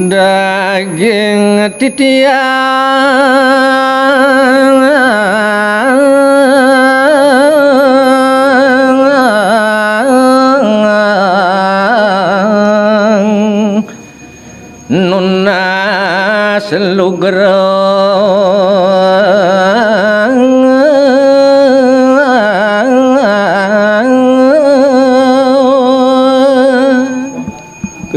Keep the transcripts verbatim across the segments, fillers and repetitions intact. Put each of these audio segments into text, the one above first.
Daging titiang nunas lugra.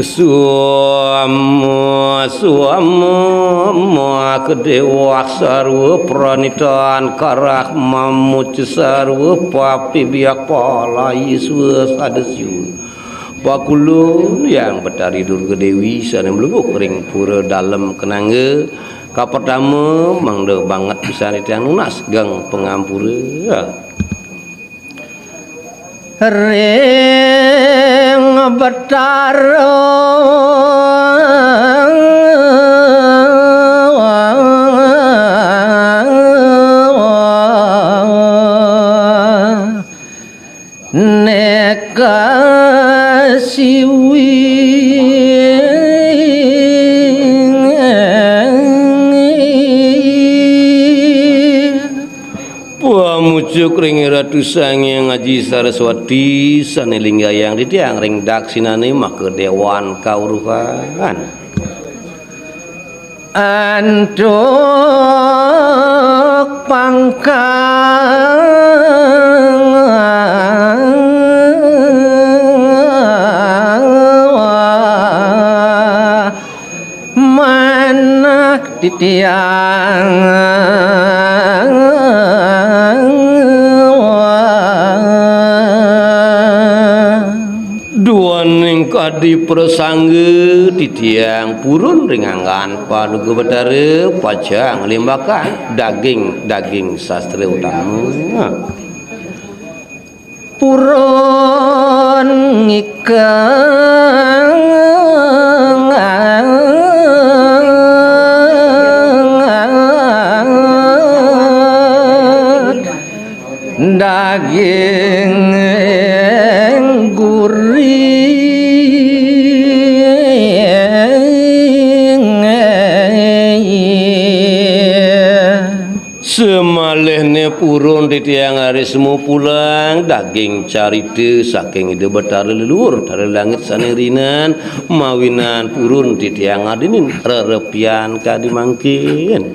Suama, suama, maka déwa sarwa pranitan karah mamuja sarwa papibiak palayi swa sadasyu. Pakulun Hyang Betari Durga Déwi sané mlungguh ring pura Dalem Kenanga. Kapertama, mangda banget pisan titiang nunas geng pangampura ring Betara. Neka siwi. Pamujuk ring Ratu Sang Hyang Aji Saraswati sané linggayang titiang ring daksinané maka déwan kawruhan. Antuk pangkang manah titiang. Duaning kadi prasangga titiang purun ring anggan Paduka Betara pacang nglimbakan daging-daging sastra utama. Purun ngikeng daging gurih. Semalihné purun titiang raris mupulang daging carita saking Ida Betara Leluhur Betara Langit sané rinan, mawinan purun titiang ngadinin rerepian kadi mangkin.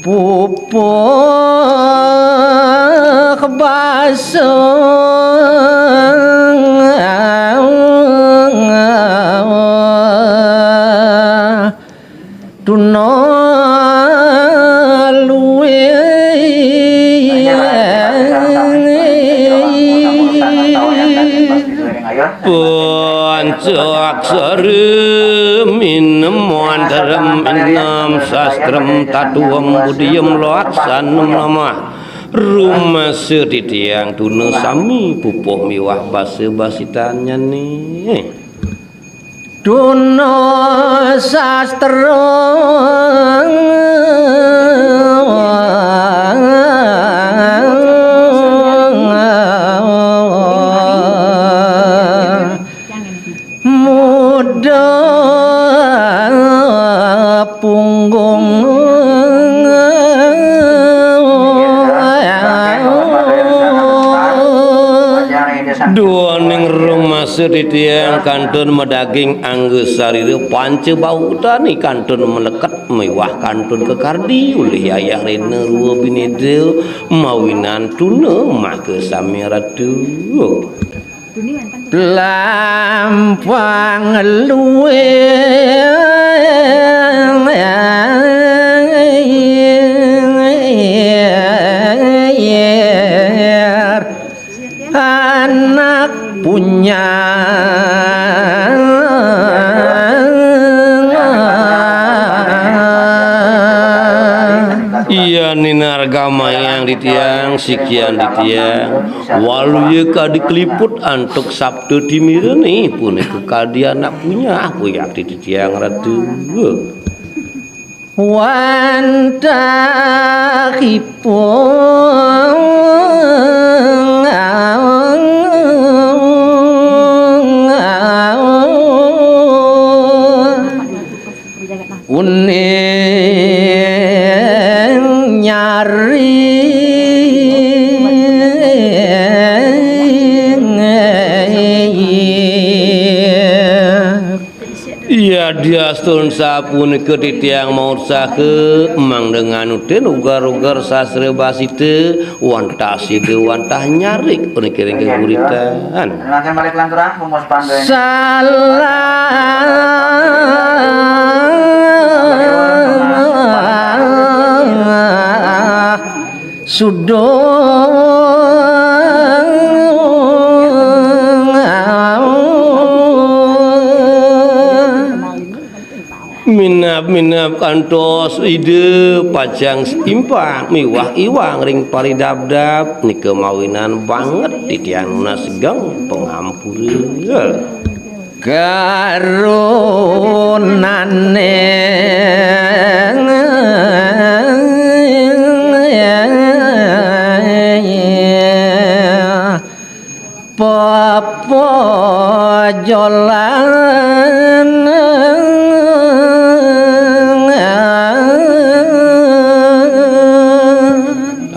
Pupuh basa tuna luwih. Panca aksara minem mantrem inem sastrem tatwam budiyam laksanam namah. Rumasa titiang tuna sami pupuh miwah basa-basitannyané. Tuna sastra muda punggung. Duaning rumasa titiang kantun madaging angga sarira panca bau tani kantun maleket miwah kantun kakardi ulih yayah rena rua bineda mawinan tuna maka sami ratu. Lampang luwih anak punya. Iya ninargamayang titiang, sikian titiang, waluya kadi keliput antuk sabda timirané punika kadi anak punya, aku yakti titiang ratu. Wantahipun Uning nyaring. Iya, diastun sapunika titiang mautsaha mangda nganutin uger-uger sastra basita, wantah sida wantah nyarik puniki ring geguritan. Salah sudo. Minab-minab kantos Ida pacang simpang miwah iwang ring paridabdab, nika mawinan banget titiang nunas geng pangampura. Karunaning pepojolan.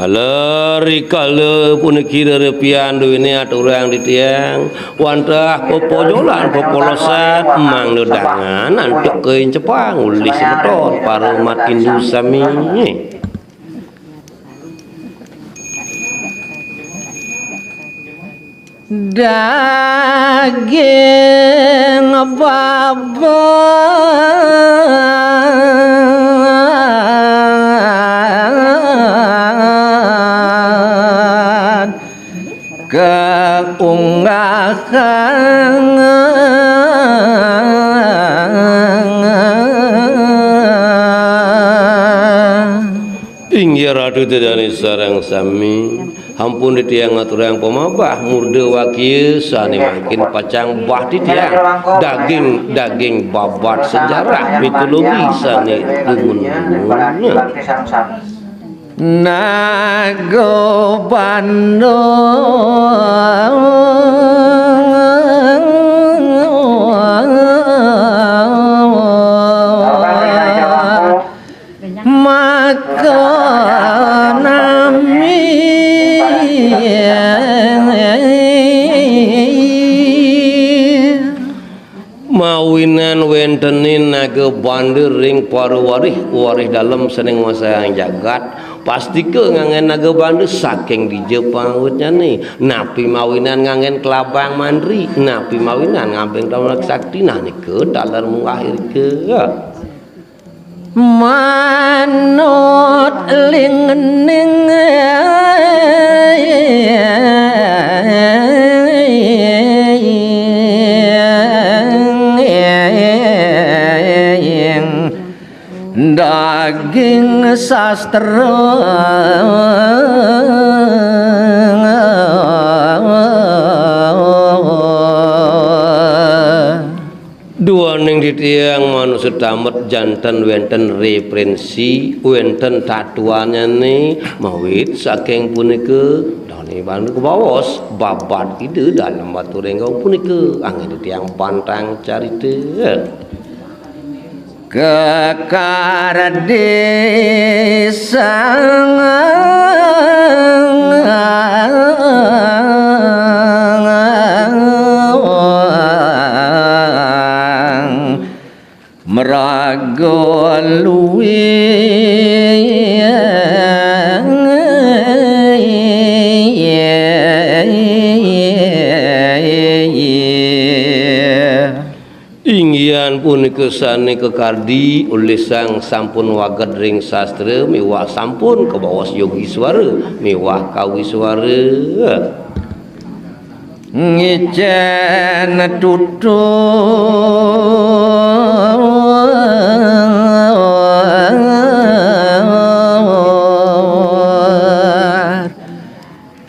Ala rikala puniki rerepian duene aturang titiang, wantah pepojolan pepolosan mangda dangan antuk kaincepang ulih semeton para umat Hindu sami. Daging babat kaunggahang. Inggih Ratu Ida Dane sareng sami, ampun titiang ngaturang pamahbah murda wakia sane mangkin pacang bah titiang, daging, daging babat sejarah mitologi sane dumun-dumun. Naga Bandung. Maka nami mawinan wentenin naga banda ring para warih, warih dalem sane nguasayang jagat, pastika nganggen naga banda saking dija pangawitnyane, napi mawinan nganggen klabang mantri, napi mawinan ngambeng taun sakti, nah nika taler munggah irika. Manut lingning daging sastra. Duaning titiang manusa tamet janten wenten referensi, wenten tatuannyane, mawit saking punika, dane banda kabaos, babad Ida Dalem Batu Renggong punika, anggen titiang pantang carita. Kekar desa. Maraga luih. Inggihan punika sane kakardi olih sang sampun waged ring sastra miwah sampun kabaos yogi swara miwah kawi swara. Ngicen tutur.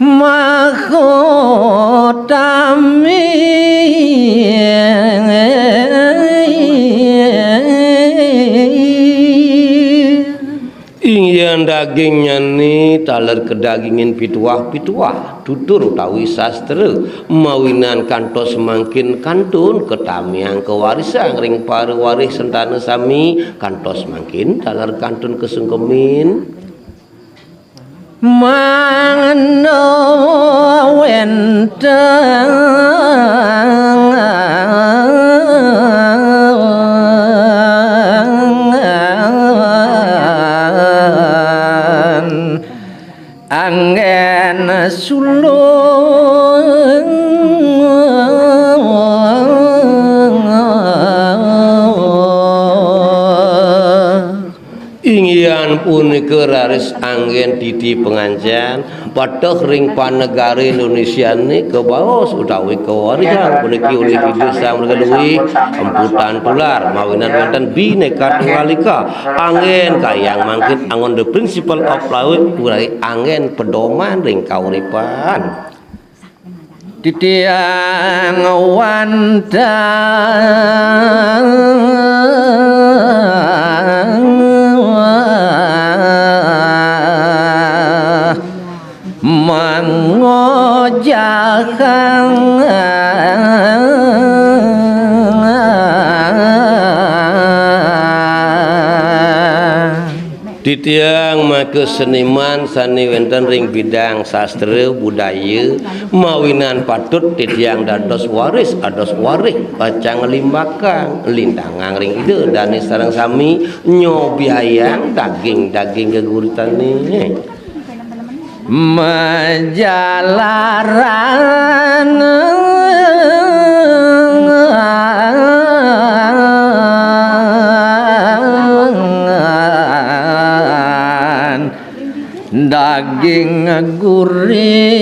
Mahotami. Inggihan Dagingnyane taler kadagingin pituah-pituah, tutur utawi sastra, mawinan kantos mangkin kantun katamiang kawarisang ring para warih sentana sami, kantos mangkin taler kantun kasungkemin. Mangda wenten anggen sulung. Inggihan punika raris anggen titi pangancan, pateh ring panegara Indonesiane kabaos utawi kawarisang puniki olih Ida Sang Maraga Luih, emputan tular, mawinan wenten Bhinneka Tunggal Ika, anggen kayang mangkin anggon the principle of life, utawi anggen pedoman ring kauripan. Titiang wantah mangojahang. Titiang maka seniman sane wenten ring bidang sastra budaya, mawinan patut titiang dados waris, dados warih, pacang nglimbakang, lintangang ring Ida Dane sareng sami, nyobiayang daging-daging geguritane. Majalaran daging gurih.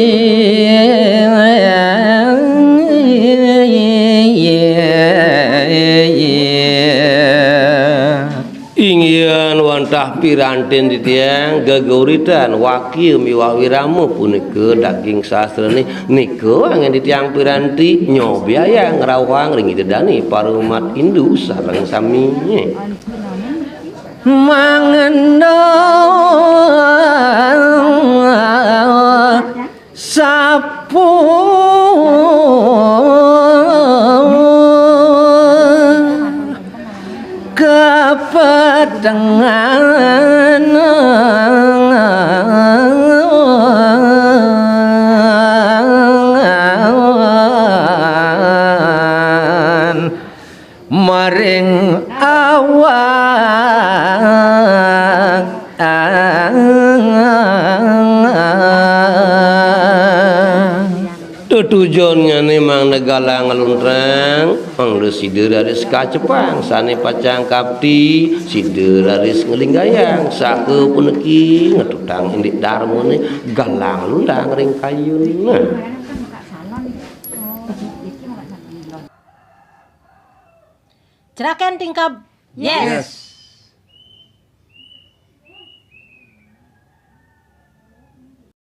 Inggihan wantah pirantin titiang geguritan, wakia miwah wirama punika daging sastrane, nika anggen titiang piranti nyobiayang ngrauhang ring Ida Dane para umat Hindu sareng sami. Mangendo sapu kapetengan. Maring awak. Tetujonnyane mangda galang ngluntrang, mangda sida raris kacepang, sane pacang kapti, sida raris nglinggayang, saha puniki ngetutang indik darmane galang ngluntrang ring kayun. Nah. Cerakan tingkab. Yes.